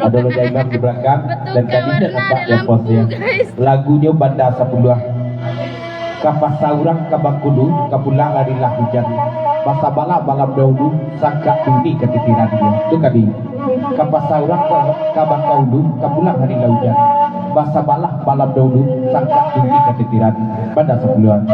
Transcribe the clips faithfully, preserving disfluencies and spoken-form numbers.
Ado Raja Imam di balakang, dan tadi indak nampak di pos dia. Lagunyo Banda Sapuluah. Ka pasa urang ka Bangkulu, ka pulang ari lah hujan. Basabalah malam dahulu, sangkak bunyi katitiran dia. Tu kami. Ka pasa urang ka, ka Bangkulu, ka pulang ari lah hujan. Basabalah malam dahulu, sangkak bunyi katitiran. Banda Sapuluah.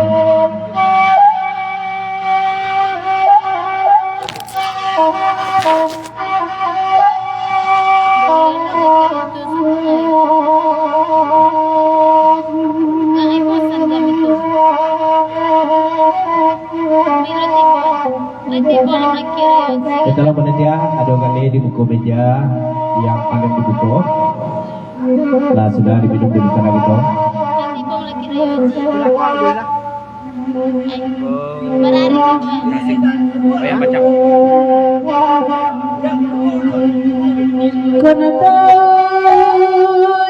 Itulah panitia, ado galeh di muko meja yang paling dibuko. Lah, sudah diminum dulu sana gitu. Kona tau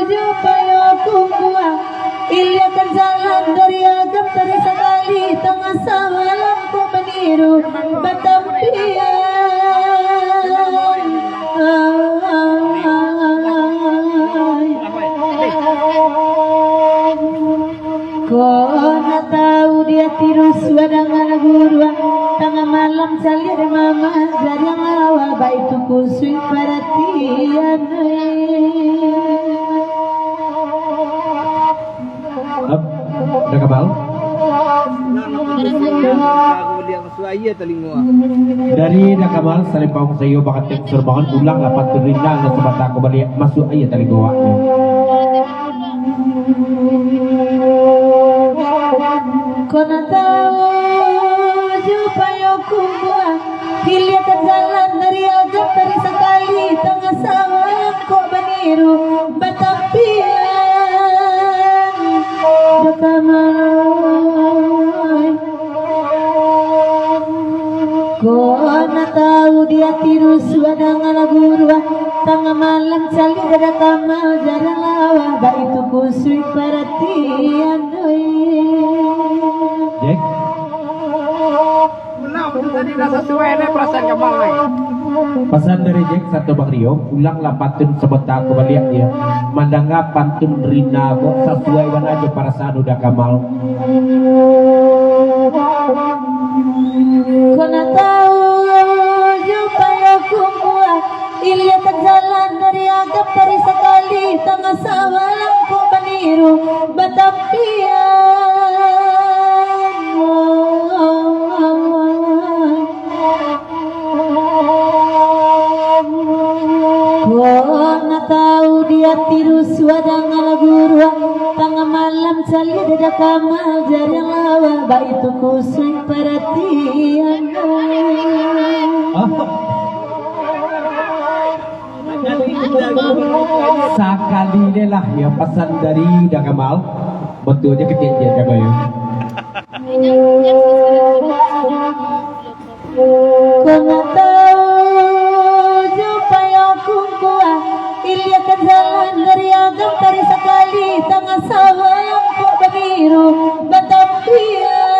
jo payo kumbuang, iliakan jalan dari agam tadi sakali, tangah sawah langkok baniru batampian. Kona tau di ati rusuah dangan guruah, tangah malam caliak di mama jariang lawa, baitu kusuik paratian. Hap, Da Kamal. Suah aia talingo. Dari Da Kamal, Salipang Sayo, Bakateng Surbangan, ulang lapan tu rinang dan sabata ko baliak masuak aia talingo awak. Kona tau jo payo kumbuang, iliakan jalan dari agam tadi sakali, tangah sawah langkok baniru batampian. Da Kamal. Kona tau di ati rusuah dangan guruah, tangah malam caliak Da Kamal jariang lawa, baitu kusuik paratian, oi. Jack. Ulang, tadi dah sasuai deh perasaan Kamal, ai. Pasan dari Jack sato Bang Rio, ulang lah pantun sabata ko baliak dia. Mandanga pantun Rina ko sasuai bana jo parasaan Da Kamal. Kona tau jo payo kumbuang, iliakan jalan dari agam tadi sakali, tangah sawah langkok baniru batampian. Kona tau di ati rusuah dangan guruah, tangah malam caliak Da Kamal jariang lawa, baitu kusuik paratian. Sakali ni lah ya pasan dari Da Kamal. Batua je kecek je, Da Kamal, ya. Kona tau jo payo kumbuang, iliakan jalan dari agam tadi sakali, tangah sawah langkok baniru batampian.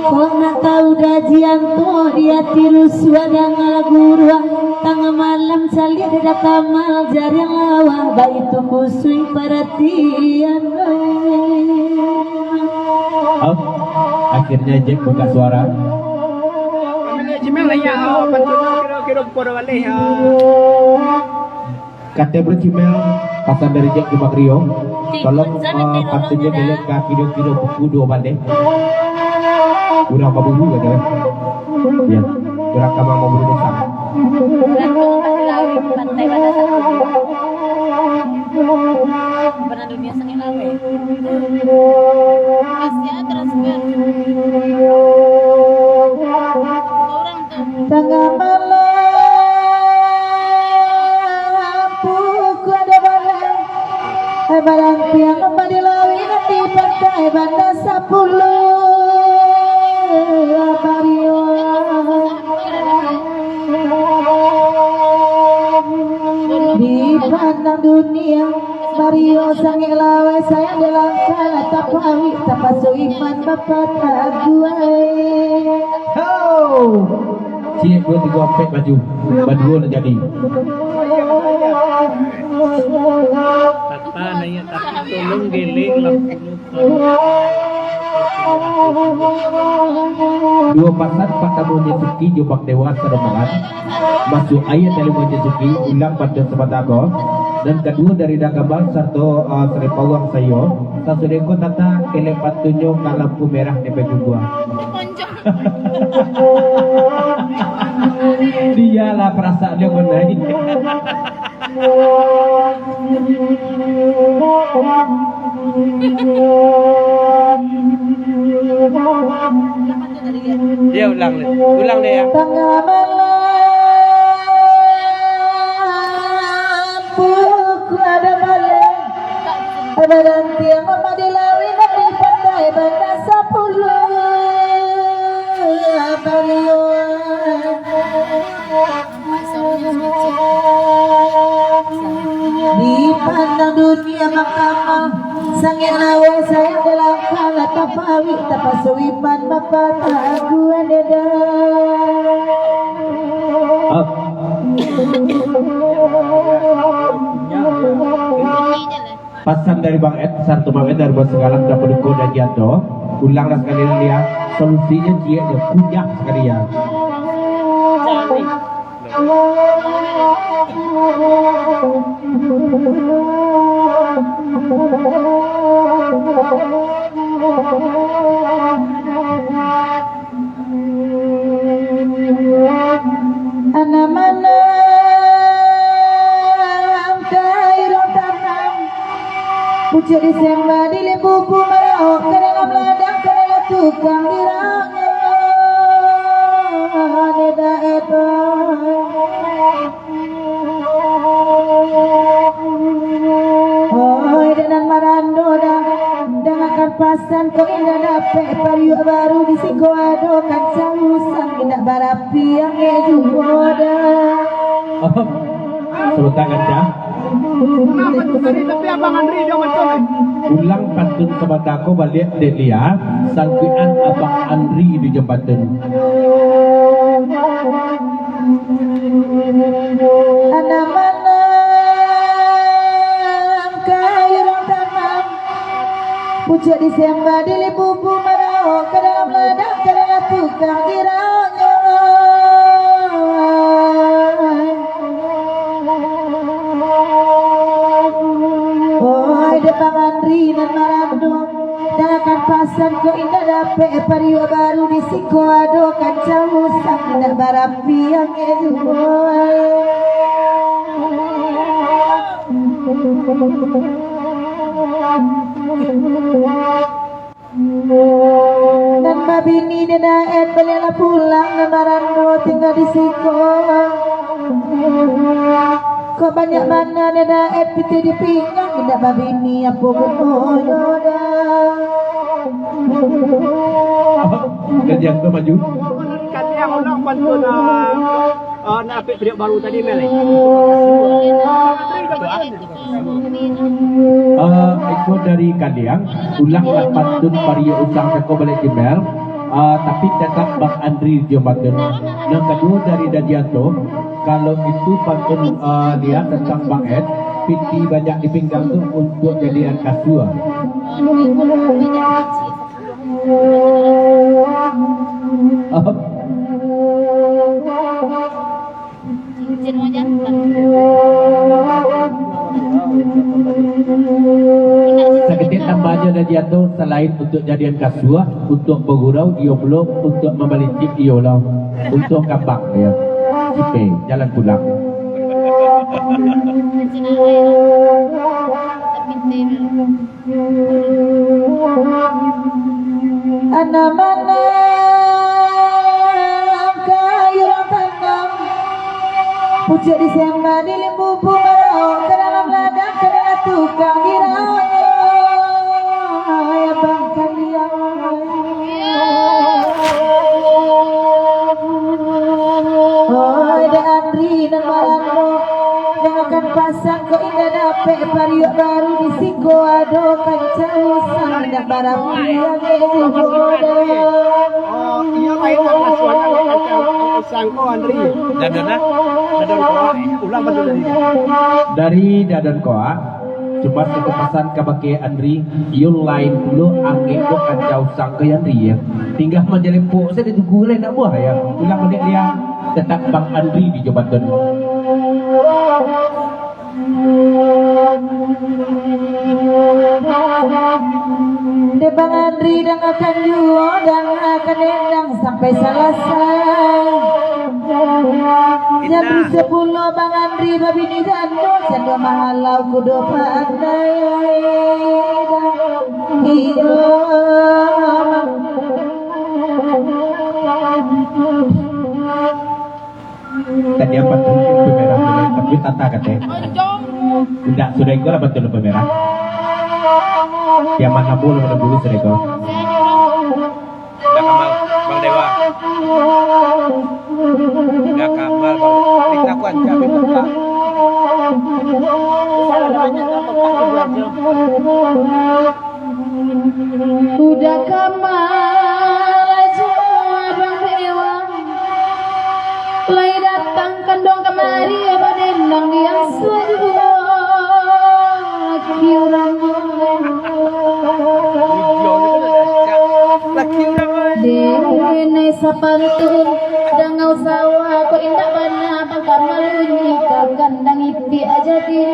Kona tau da jianto di ati rusuah dangan guruah, tangah malam caliak Da Kamal jariang lawa, baitu kusuik paratian. Hap, akhirnya Jack buka suara. Ambil Gmail lah ya, pantun kiro-kiro pukul dua baleh ya. Kato Bro Cimel, pasan dari Jack di Bang Rio. Tolong, eh, pantunnyo belok ka kiro-kiro pukul dua baleh. Urang baburu kato, eh. Ya, urang ka mamburu dosa. Pantai Banda Sapuluah. Banda dunia sangin laweh. Asia transfer. Orang Tangah malam, pukua dua baleh, eh, barantiang mambadi laweh nan di pantai Banda Sapuluah, Bang Rio. Dipandang dunia, Bang Rio sangik laweh, sayang di langkah lah tapawik, tapa- Soiman bapatah guai. Ho! Ciek duo tigo ampek baju. Baduo lah jadi. Tata naiak tapi tolong geleng lah. Duo pasan patamu Jesuki jo Bang Dewa sarombongan. Masuak aia talimo Jesuki, ulang pantun sabanta ko. Nan kaduo dari Dagabang sarato, ah, Sari Pawang Sayo. Sasudah ko tata kelek pantunnyo ka lampu merah di Pajubuah. Dialah parasaan dia manai. Dia ulang deh. Ulang deh ya. Tangah malam, puku ada malam. Barantiang mama di lawi, nak di pantai bana sapuluh. Bariuan. Dipandang dunia mahkamah, sangaik lawa sayang dalam kalah tapawik, tapaso iman mapatah aguan dada. Ah. Pasan dari Bang Ed, sarato Bang Ed dari Bos Senggalang, dan paduko Dajianto. Ulanglah sakali lai, ya. Solusinyo ciek je, kunyah sakali, ya. Anam-anam ka urang tanam, pucuak Desemba di limbubu maraok ka dalam ladang, ka dalam tukang dirangnya. Neda eto. Oi, dek nan marando dah, dangakan pasan ko indak dapek, pariuak baru di siko ado, kancah usang indak barapi angek juo dah. Sabanta kancah. Ulang pantun sabanta ko baliak dek Lia, sangkuikan Abang Andri di jambatan. Anam-anam ka urang tanam, pucuak Desemba di limbubu maraok ka dalam ladang, ka dalam tukang dirangnya. Oi, dek Bang Andri nan marando. Dangakan pasan ko indak dapek, pariuak baru di siko ado, kancah usang indak barapi angek juo. Nan babini di Daet, baliaklah pulang, nan marando tingga di siko. Kok banyak bana di Daet, pitih di pinggang, indak babini, apo gunonyo dah. Gajian tu maju. Kalian ulang pantun, ah, ah, nak apik periuk baru tadi, Mel, eh? Ah, iko dari Kaliang, ulang lah pantun pariuk usang sako baliak Gmail, ah, tapi tatap Bang Andri jo Bang Gun. Nan kaduo dari Dajianto, kalau itu pantun, ah, dia tentang Bang Ed, piti banyak di pinggang tu untuk jadian kasua. Ah. Saketek tambahnyo Dajianto, salain untuak jadian kasua, untuak bagurau iyo pulo, untuak mambali chip iyo lo, untuak kambang yo. Oke, jalan pulang. Anam-anam ka urang tanam, pucuak Desemba di limbubu maraok ka dalam ladang, ka dalam tukang dirangnya. Abang Kaliang. Oi, Dek Andri nan marando, dangakan pasan ko indak dapek. Pek pariuk baru di siko ado kancau sang dak barang yang jugo dah. Oh, iyo lain lah pasuannya, kancau sang ko Andri. Dadon ah? Dadon Koak. Ulang batul tadi. Dari Dadon Koak, cuma satu pasan kabake Andri, iyo lain pulo angek ko kancau sang ko Andri yo. Tingga majalempok sajo tugu lai nak buah yo. Ulang baliak liang, tetap Bang Andri di Jobaton. Dek Bang Andri dangakan juo, dangakan endang sampai salasai. Jam sapuluah Bang Andri babini jando, jando mahalau kudo pandai. Iyo. Tadi apo tu? Lampu merah tu, tapi tata kato. Indak, sudah iko lah batua lampu merah. Yang mana bu, lampu dulu sudah iko. Udah Kamal, Bang Dewa. Udah Kamal, Bang Dewa. Minta kuat, minta kuat. Udah Kamal, Rajo Abang Dewa. Lai datang kanduang kamari, badendang biaso juo. Laki urang. Laki urang. Denai sapantun, dangau sawah, kok indak bana, Bang Kamal bunyi, kakandang itik aja di.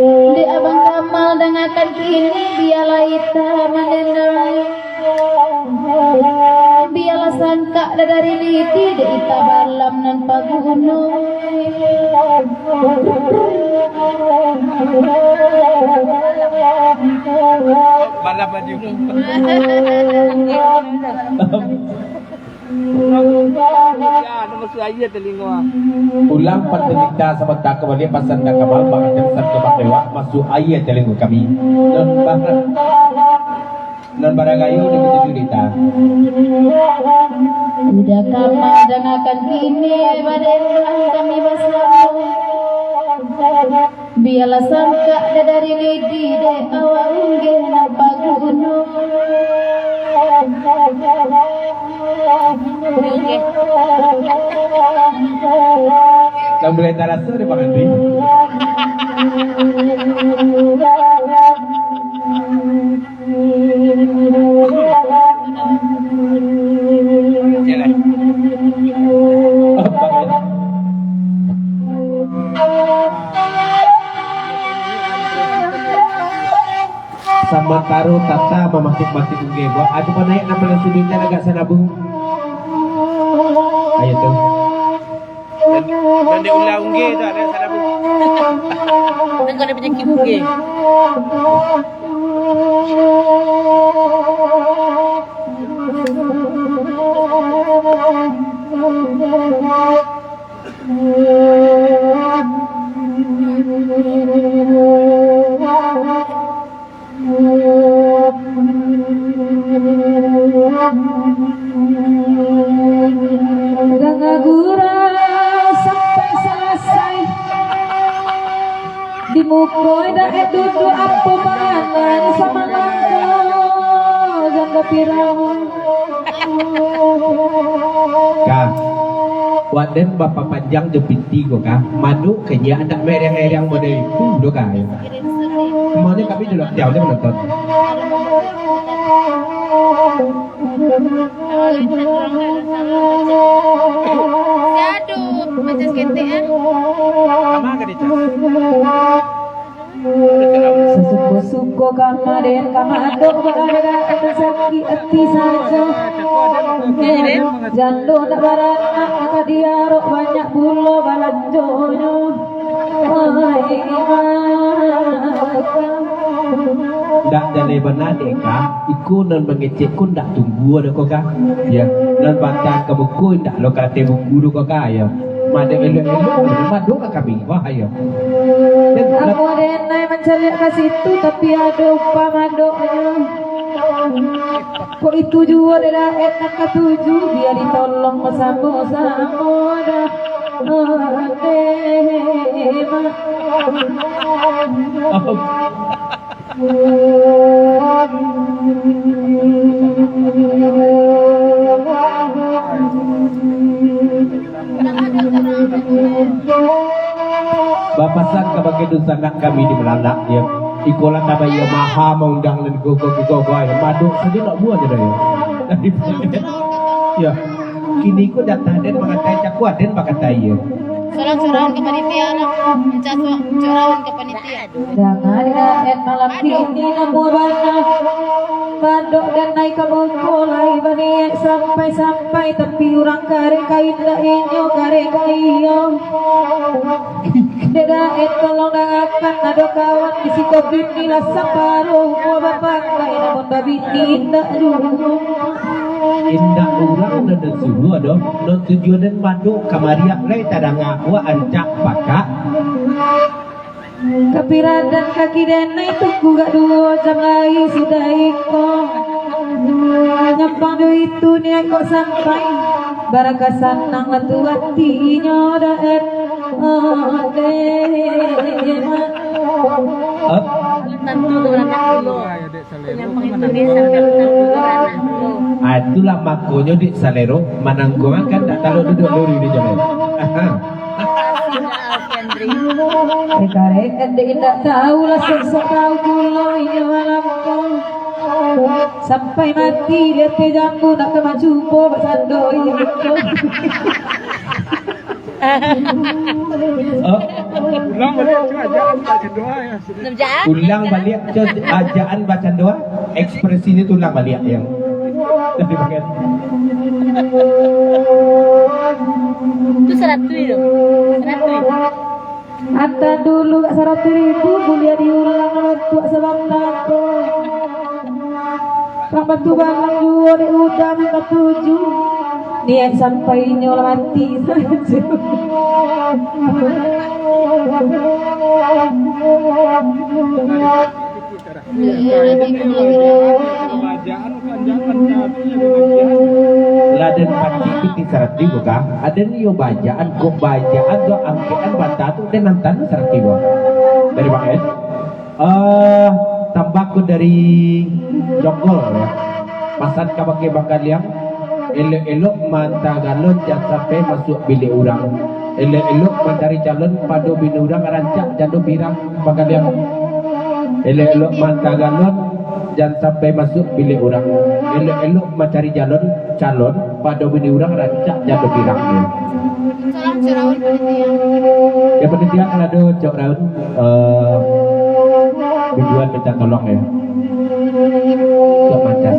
Dek Abang Kamal dangakan kini, bialah ita mandendang. Bialah sangkak dari lidi, dek ita balam nan paguno. Balam baju. Ya, ado masuk aia talingo. Ulang pantanita sabanta kabaliak pasan Bang Kamal, Bang Andri, sabanta Bang Dewa, masuk aia talingo kami. Nan ba-, nan baragayo di katuju dita. Udah Kamal dangakan kini, badendang kami basamo. Bialah sangkak da dari lidi, dek awak unggeh nan paguno. Lah mulai taraso dek Bang Andri. Samantaro Tata mamatik-matik unggeh buah. Aduh, panaiak nan paling suduik agak sanabu. Ayo tu. Dan, dan dia ulah unggeh tu, ada salah pun. Kan kau ada penyakit unggeh. Danga gurau sampai salasai. Di muko indak duduk apo panganan samalam ko, janda pirang. Ka, waden bapapanjang jo piti ko ka, manuk ka nyo andak mereng-ereng model itu do ka. Kemana kami dulu, jauh dia menonton. Aduh, macam seketik, eh. Sama ka dicas? Sasuko-suko ka maden ka madok, barada sakik ati sajo. Jando nak baranak ka diarok, banyak pulo balanjonyo. Ndak jaleh bana dek ka, iko nan mangecek ko ndak tumbuah doh ko ka. Ya, nan batang ka muko ndak lo ka ateh buku doh ko ka, ya. Madek elok-elok, madok ka kami, wah, ayo. Aku denai mancaliak ka situ, tapi ado upah madoknyo. Kok itu juo dek Daed nan katuju, bia ditolong basamo-samo dah. Ade, mak. Bapasan kabake dunsanak kami di Balalak, yo. Iko lah tabayia maha maundang nan gogo-gogo, yo. Madok sajo nak buah je dah, yo. Yo. Kini ko jatah den makatai, cako aden bakatai, yo. Surang-surang ka panitia lah. Minta su-, surang ka panitia. Danga dek Daed malam kini namuah bana. Mandok den naik ka bongko lai baniaik sampai-sampai, tapi urang kareh ka indak inyo kareh ka iyo. Dek Daed tolong dangakan, ado kawan di siko kini lah saparo umua bapangkai, namun babini indak juo. Indak urang nan den suruah doh, nan tujuan den mandok kamariak lai tadanga, wak ancak pakak. Kapiradan kaki denai tunggu gak duo jam lai sudah iko. Nyampang jo itu niaik kok sampai, baraka sanang lah tu atinyo Daed. Oh, deh. Hah? Tantu tu anak dulu. Yang penting Indonesia kan tahu dulu anak dulu. Ah, itulah makonyo dek salero manangguang kan tak tahu duduk luri di jalan. Aha. Kasih lah, Alfian Dri. Reka-reka dek indak tahu lah, sok-sok tahu pulo inyo malam ko. Sampai mati di ateh jambu nak ka mancubo bak sando inyo. Oh. Ulang baliak tu ajaan baca doa ya. Ulang baliak tu ajaan baca doa, ekspresinyo tu ulang baliak yang lebih bagian. Tu saratuih tu. Saratuih. Anta dulu gak saratuih ribu, buliah diulang bantuak sabanta ko. Ka bantu balang juo dek udah nan katuju. Niaik sampai inyo lah mati sajo. Lah den pacik pitih saratuih ko ka? Aden iyo bajaan, kok bajaan jo angkekan banta tu den antan saratuih ko. Dari pakai? Eh, tambah ko dari Jonggol, ya. Pasan kabake Bang Galiang, elok-elok maanta galon, jan sampai masuak bilik urang. Elok-elok mancari calon, pado bini urang rancak jando pirang, Bang Galiang. Elok-elok maanta galon, jan sampai masuak bilik urang. Elok-elok mancari calon, calon, pado bini urang rancak jando pirang. Tolong Cok Raun panitia. Ya, panitia, kalau ada Cok Raun, eh, biduan minta tolong ya. Cok Mancas.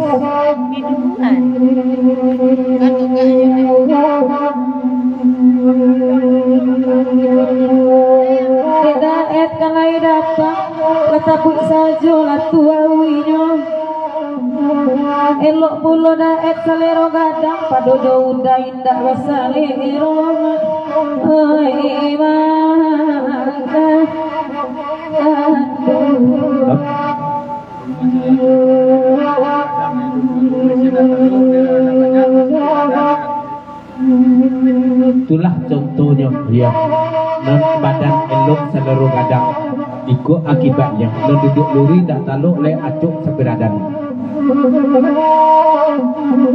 Biduan. Kan enggak aja. Tidak, et kan lai datang, katabuik sajo lah tu awinyo. Elok pulo Daed salero gadang, pado jo udah indak basalero. Oi, maka, aduh. Itulah contohnyo, ya. Nan badan elok salero gadang. Iko akibatnyo, nan duduak luri ndak talok lek acok sapiradan.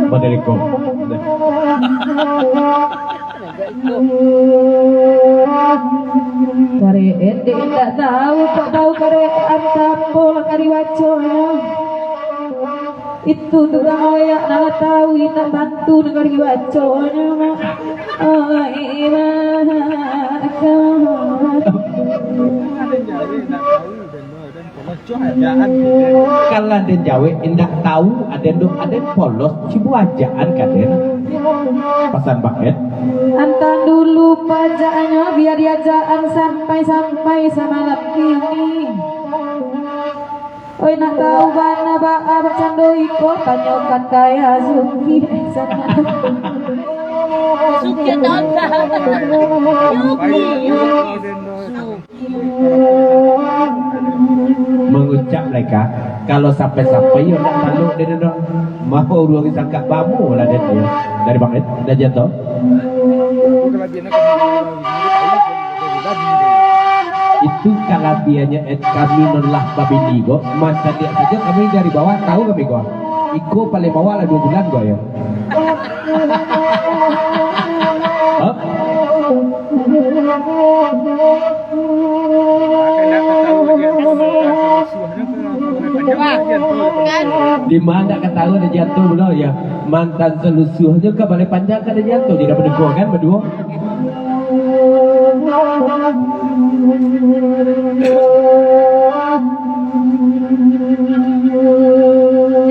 Model iko. Karek dek indak tahu, kok tahu karek antapo lah ka dibaconyo. Itu tukang oyak nan lah tahu indak tantu nan ka dibaconyo, Mak. Ai, Mak. Kalau den jawek indak tahu, aden dok aden polos, cibo ajaan ka den. Pasan baket. Antan dulu pajaknyo, bia diajaan sampai-sampai samalam kini. Oi, nak tahu bana baa bacando iko, tanyokan ka Yah Zulki. Zulki tahu tak? Zulki. Mangucap lai ka, Kalau sampai-sampai yo nak taluk den tu. Maho urang sangkak bamu lah den yo. Dari Bang Ed, dah jatuh. Itu kalabiahnya Ed, kami non lah babini ko, mancaliak sajo kami dari bawah, tahu kami ko. Iko paling bawah lah dua bulan ko yo. Hah? Di ma ndak katawa dah jatuah pulo, ya. Mantan salusuahnyo ka balai panjang ka dah jatuah, jadi dah baduo kan, baduo.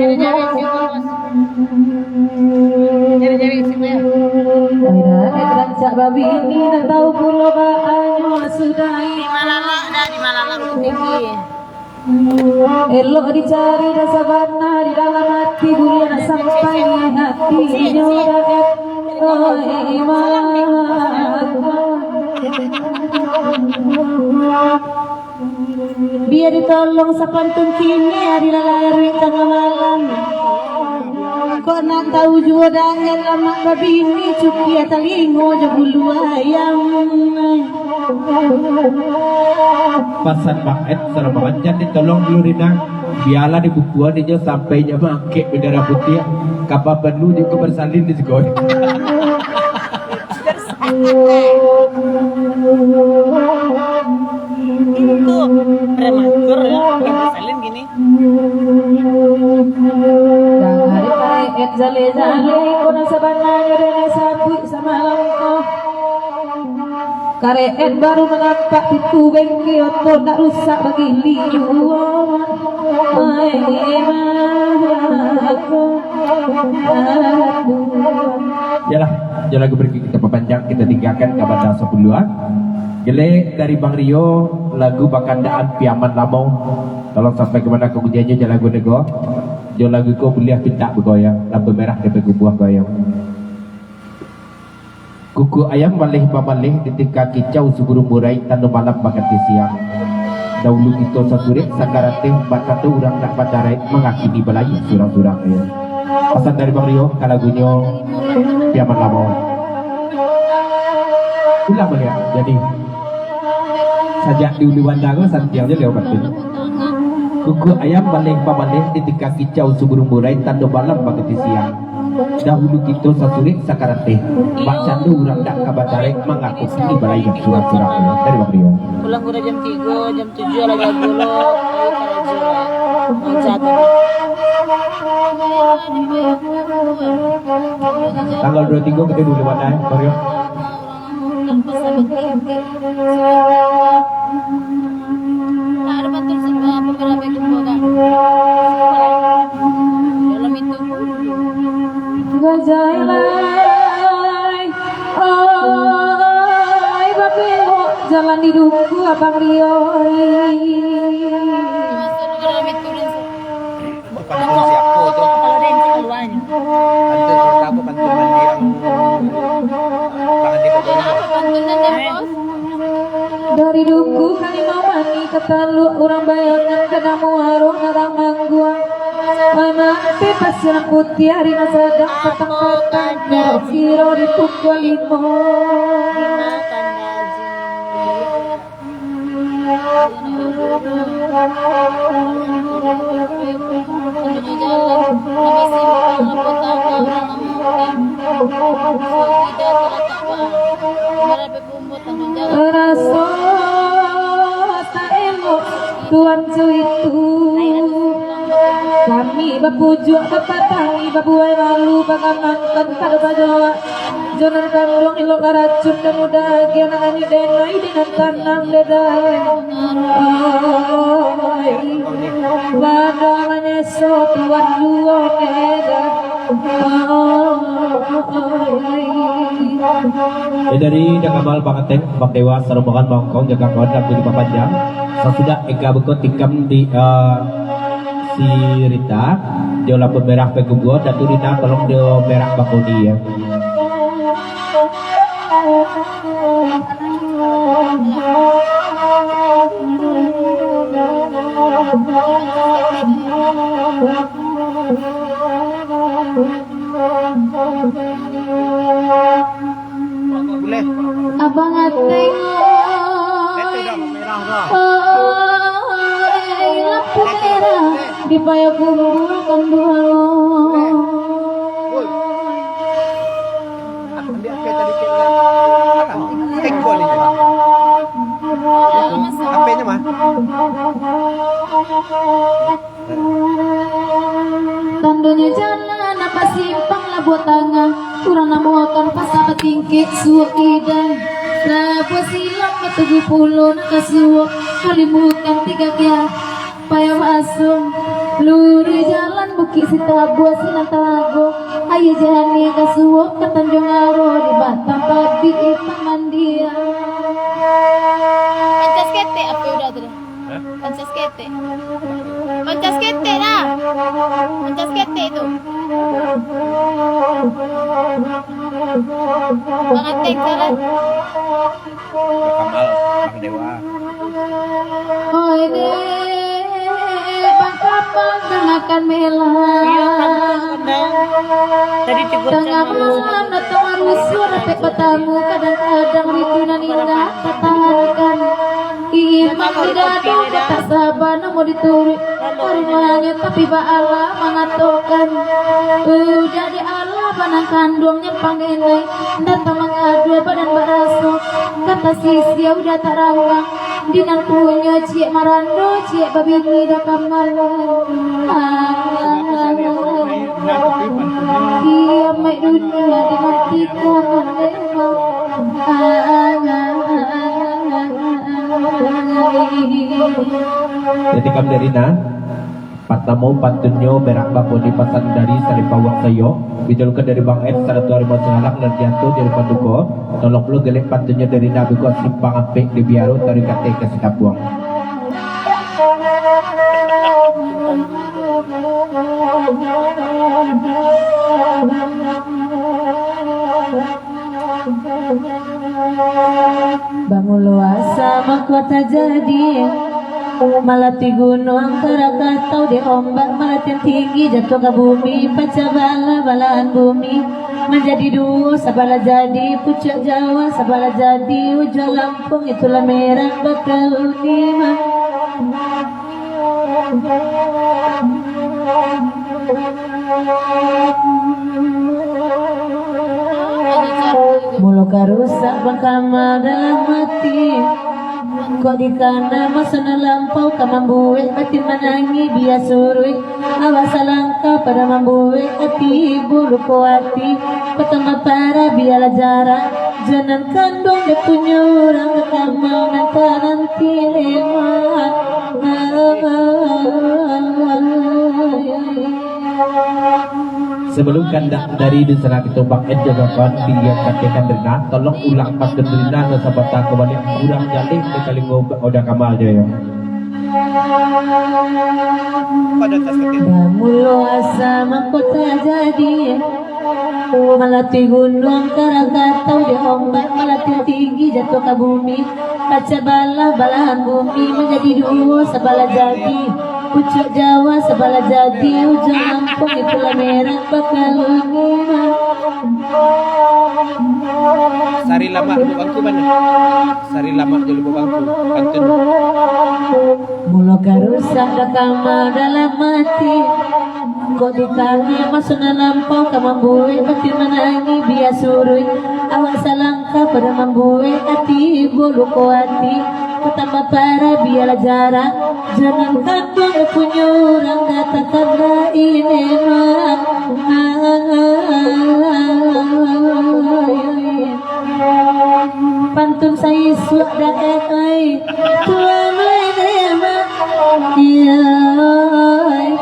Aida, eh, rancak babini, nak tahu pulo baanyo sudahi. Di Malalak dah, di Malalak Bukittinggi. Elok dicari dah sabana di dalam hati, buliah nak sampai hati inyo dah, eh, oh, iman. Bia ditolong sapantun kini ari lalaruik tangah malam. Kok nak tahu juo dangan lamak babini, cukia talingo jo bulu ayam. Pasan Bang Ed, sarombongan jan ditolong dulu Rina. Bialah dibukuan inyo sampai inyo mangkek bendera putiah. Kapa perlu juo bersalin di siko. Itu prematur ya, kalau bersalin gini. Dangari taek jale-jale, ko nan sabananyo den sabuik samalam ko. Karek baru manampak pitu bengke, oto ndak rusak bagili juo. Ai, mah, ko. Yalah, jo lagu pergi kita papanjang, kita tinggalkan ka banda sapuluah. Gele dari Bang Rio, lagu Bakandaan Piaman Lamo. Tolong sampai ka banda ka ujanyo, jo lagu nego. Jo lagu ko buliah pintak bagoyang, lampu merah D P Kubuah goyang. Kuku ayam maleh bamaleh, ditika kicau suburung burai, tando malam baganti siang. Dahulu kito sasurik sakarateh, bakato urang nak batarai, mangakini balayia surang-surang, yo. Pasan dari Bang Rio, ka lagunyo Piaman Lamo. Ulang baliak, jadi, sajak di Ulu Banda ko, santiang jo lewat tu. Kuku ayam maleh bamaleh, ditika kicau suburung burai, tando malam baganti siang. Dahulu kito sasurik sakarateh, bak cando urang dak ka batarai, mangako kini balayia surang-surang, dari Bang Rio. Pulang udah jam tiga, jam tujuh lagi lagu lo, ayo karajo lah. Macam tu. Tanggal dua tiga kita dulu, Bang, eh, Bang Rio. Gajah lai, oi, babelok jalan di duku Abang Rio, oi. Pantun siapo tu? Pantun siapo? Pantun mandi yang Bang Andi Bogor. Dari duku ka Limau Manih, ka Taluk Urang Bayangan, ka Damuaro Narang Mangguang. Mampir Pasir Putiah, Rima Sadang, patang-patang, kiro di pukua limo. Raso tak elok tuan cuitu. Kami bapujuak, bapatangi, babuai malu, bagamankan kada bajawab. Jonan kanduang ilok laracun dan mudah agi anak anak denai di nan tanang dedai. Oi, pada manyeso tuan juo neda. Oi. Eh, dari Dakamal Bang Ateng, Bang Dewa, sarombongan Bang Kong, jaga kawan dan budi papanjang. Sasudah Eka Beko tikam di, eh, si Rita, jo lampu merah P K dua, Datu Rina tolong jo merah bakoni, ya. Oh, eh, lampu merah di payah kuburan dua. Ambil H P tadi ke belakang. Telepon ini. H P-nya mah. Tandonyo jalan nan basimpang labuah tangah, urang namoakan pasa batingkek suok kida. Labuah silang batujuah pulo nan kasuok, kalimbukan tiga kiah payah basuang. Luruih jalan Bukik Sitabuah sinan talago, aia janiah kasuok ka Tanjuang Aro di batang pabik pamandian. Pancas ketek api udah tadi. Hah? Pancas ketek. Pancas ketek dah. Pancas ketek tu. Bang Ateng salah. Kamal, Bang Dewa. Oi dek, Bang Kamal, makan melah. Iya, kan, kan, kan. Tadi tigo jam. Tangah malam datang rusuh, rapek batamu, kadang-kadang rindu nan indak tatahankan. Iman tidak ada, tak sabar, namun dituruik. Ka rumahnyo tapi baalah mangatokan, udah di alah banang kanduang nyampang denai, datang mangaduah badan baraso, kata sisia udah tak rawang, di nan punyo ciek marando, ciek babini dah ka malam. Ah, kiamat dunia dinantikan. Jadi kam dari nah. Partamo, pantunnyo berak bako di pasan dari Sarimpang Wang Sayo, dijulukan dari Bang Ed, sarato Harimau Singalang, nan dianto dari Panduko. Tolong pulo galeh pantunnyo dari Nabi ko Simpang Ampek di Biaro, taruih katek ka Sitabuang. Bamulo asa mangko tajadi, malatuih gunuang Krakatau dek ombak malatian tinggi, jatuah ka bumi, pacah balah balahan bumi manjadi duo, sabalah jadi pucuak Jawa, sabalah jadi ujuang Lampung, itulah merah bakauni mah. Mulo ka rusak bangkama dalam ati. Kok dikana maso nan lampau ka mambuek batin manangih bia suruik. Awak salangkah pado mambuek ati ibu luko ati. Patambah parah bialah jarak. Janan kanduang dek punyo urang ka kamar nan tananti lemak. Sabalum kandak dari di sana kito Bang Ed jo kawan di yang katakan Rina, tolong ulang pantun Rina nan sabanta ka baliak, kurang jaleh di talingo Oda Kamal jo yo. Bamulo asa mangko tajadi. Malatuih gunuang Krakatau dek ombak malatian tinggi jatuah ka bumi. Pacah balah balahan bumi manjadi duo, sabalah jadi pucuak Jawa, sabalah jadi ujuang Lampung, itulah merah bakauni mah. Sari lamak lubuak bangku mano? Sari lamak jo lubuak bangku. Pantun. Mulo ka rusak bangkama dalam ati. Kok dikana maso nan lampau ka mambuek batin manangih bia suruik. Awak salangkah pado mambuek ati ibu luko ati. Patambah parah bialah jarak. Janan kanduang punyo urang katakan lain emang. Pantun saisuak daek ai. Tuan ai dema. Iyo ai.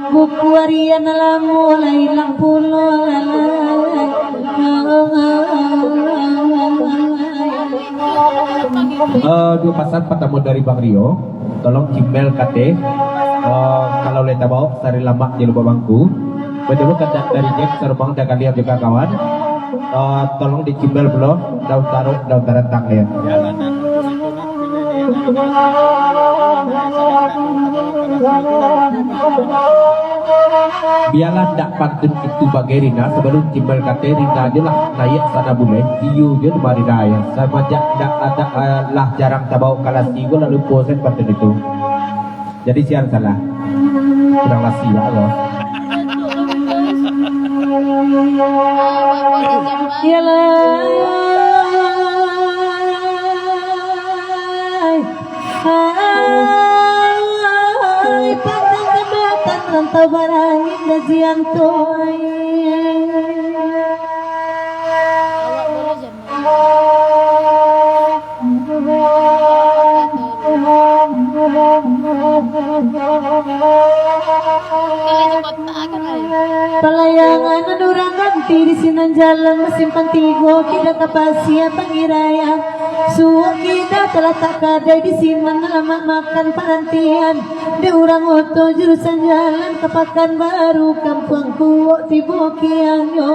Buku harian lamo lah ilang pulo lai. Eh, duo pasan, partamo dari Bang Rio. Tolong Gmail kateh, eh, kalau lai tabao, sari lamak jo lubuak bangku. Kedua, kandak dari Jack Sarumang dan Kalian juga kawan. Eh, tolong di Gmail pulo, daun taruak, daun tarantang ya. Bialah ndak pantun itu bagai Rina, sabalun timbal katai Rina jo lah naiak sana bulai, iyo jo mari dai. Samajak ndak ada, eh, lah jarang tabao kalasi ko, lah lupo sen pantun itu. Jadi sian salah. Kurang lasi lah ko. Iyalah. Hai, pandang jambatan rantau barangin dajian tu, ai. Palayangan nan urang ganti di sinan jalan, basimpang tigo, kida ka pasia Pangiraian. Suok kida talatak kadai di sinan, alamat makan parantian. Dek urang oto jurusan jalan ka Pakanbaru, Kampuang Kuok tibo kianyo.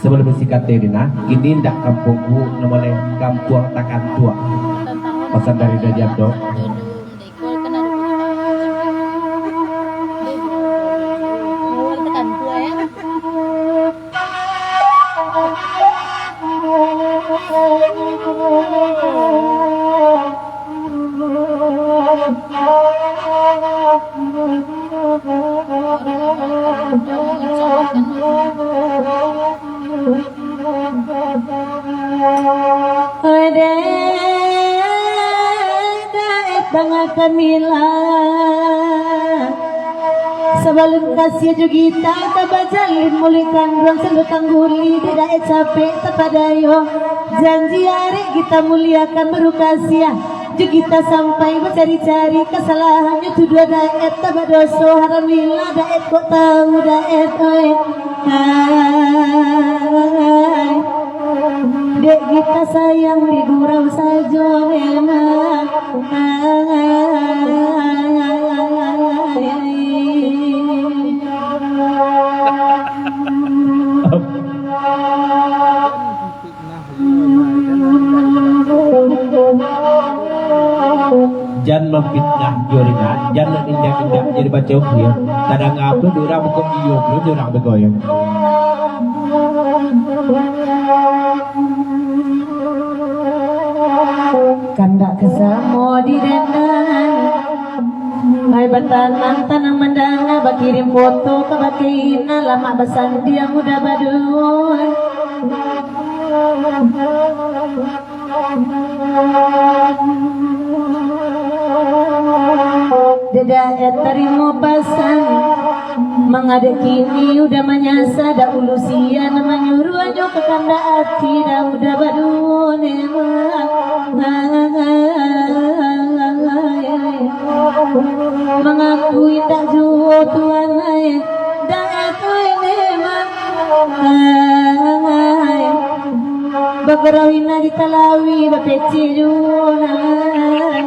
Sabalun isi katai Rina, kini ndak Kampuang Kuok, namo lai Kampuang Takantuak. Pasan dari Dajian tu. Ode, daek bangakan mila. Sabalun kasia jo gita ka bajalin, muluik kanduang sando tangguli, di daek capek tapadayo. Janji arek gita muliakan baru kasia. Jo gita sampai bacari-cari, kasalahannyo tu duo daek tabadoso, haram lila daek kok tau daek, oi. Hai, dek gita sayang di gurau sajo memang. Hai. Jan mamfitnah jo Rina, jan nak indak-indak jadi baco, yo. Tadanga pulo dek urang, bukan iyo pulo dek urang bagoyang. Kandak ka samo di denang. Ai batanang-tanang mandanga, bakirim foto ka bakaina, lamak basandiang udah baduo. Dadaek tarimo pasan, manga dek kini udah manyasa, dak ulu sia nan manyuruahnyo ka kandak ati, dah udah baduo ne. Mangaku indak juo tuan ai, dak atuai memang ai. Bakarau ina di talawi, bapecik juo ai.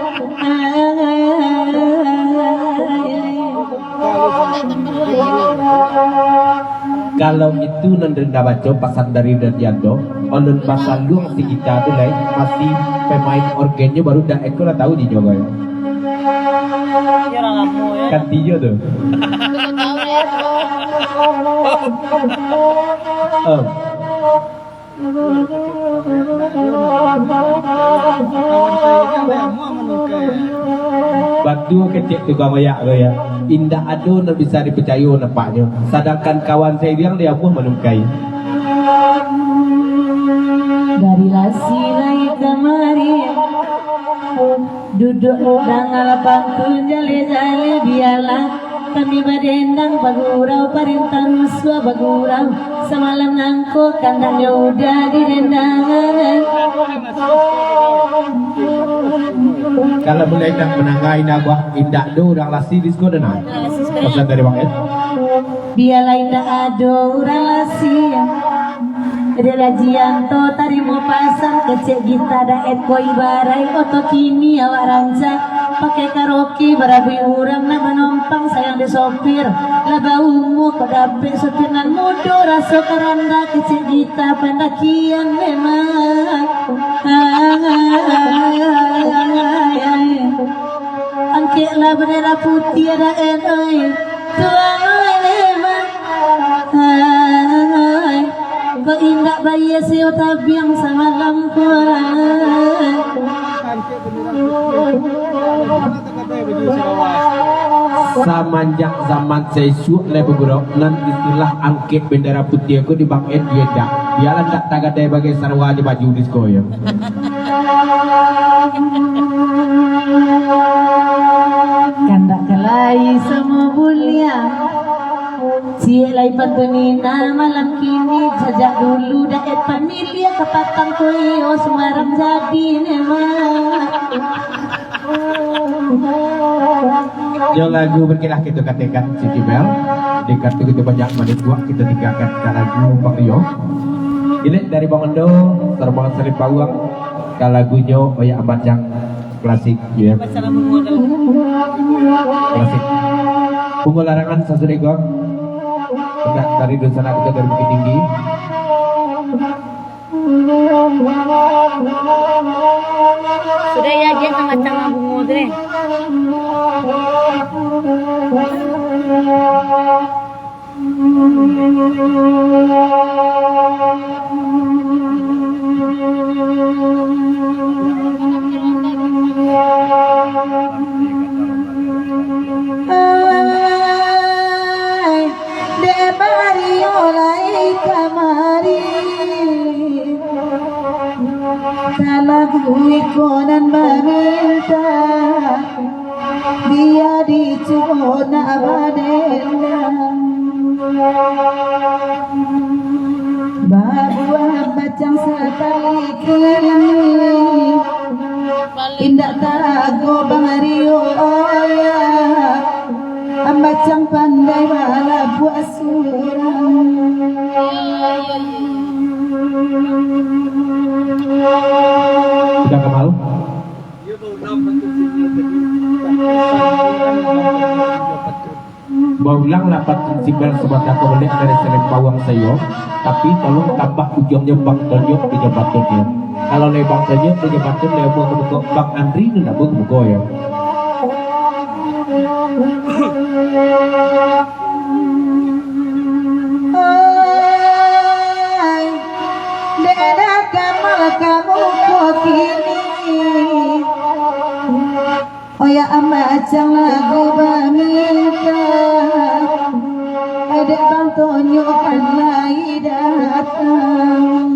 Kalau itu nan Rina baco pasan dari Dajian tu, alun basaluang si gita tu lai, masih pemain orgennyo baru dak eko lah tahu di nyo, gai. Kan tiyo tu. Em. Batua kecek tukang oyak tu, ya. Indak ado nan bisa dipicayo nampaknyo. Sadangkan kawan sairiang diamuah manungkai. Dari lasi lai kamari. Duduak danga lapang tu jaleh-jaleh, bialah kami badendang, bagurau parentah rusuah bagurau. Samalam nangko kandaknyo udah didendangan. Kalau mulai nak manangah indak buah, indak do urang lasi di siko denang. Pesan dari Bang Ed. Bialah indak ado urang lasi. Dek Dajian tu tarimo pasan, kecek gita daek ko ibarai oto kini awak rancak. Pakai karaoke, barabuik urang nak manompang, sayang di sopir. Lah baumua kok dapek sopir nan mudo, raso karanda kecek gita pandakian memang. Angkeklah bendera putih, ada N I. Tuang lelema. Hai, kok indak bayia sewa tabiang samalam ko, hai. Samanjak zaman saisuak lai bagurak, nan istilah angkek bendera putih ko di Bang Ed diedak. Bialah ndak tagadai bagai sarwa jo baju di siko yo. Kandak kalai samo buliah. Ciek lai pantunina malam kini, sajak dulu daek pamiliah kapatang ko iyo, sumarang jadi memang. Yo, lagu barikilah kito katakan Siti Bel. Di kartu kito banyak manituak, kito tinggakan ka lagu Bang Rio. Ini dari Bang Ondo, Sarbangan Salib Pawang, ka lagunyo Oyak Ambacang. Klasik, ya. Klasik. Bungo larangan sasudah ko. Tegak dari dunsanak kito dari Bukittinggi. Sudah ya, Jen, sama-sama bungo tu deh. Ai, dek Mario lai kamari, talabuik ko nan baminta. Dia dicubo nak badendang. Babuah bacang sakali kini. Indak tago Bang Rio, oh ya. Ambacang pandai balabuah surang. Sudah, Kamal? Baulanglah pantun Siti Bel sabatang kabalek dari Salib Pawang sayo, tapi tolong tambah ujuangnyo Bang Tonyok di jabatannyo. Kalau lai Bang Tonyok di jabatan, lai amuah ka muko, Bang Andri tu ndak amuah ka muko, yo. Ai, dek dah Kamal ka muko kini. Oyak Ambacang lagu baminta, ai dek Bang Tonyok kan lai datang.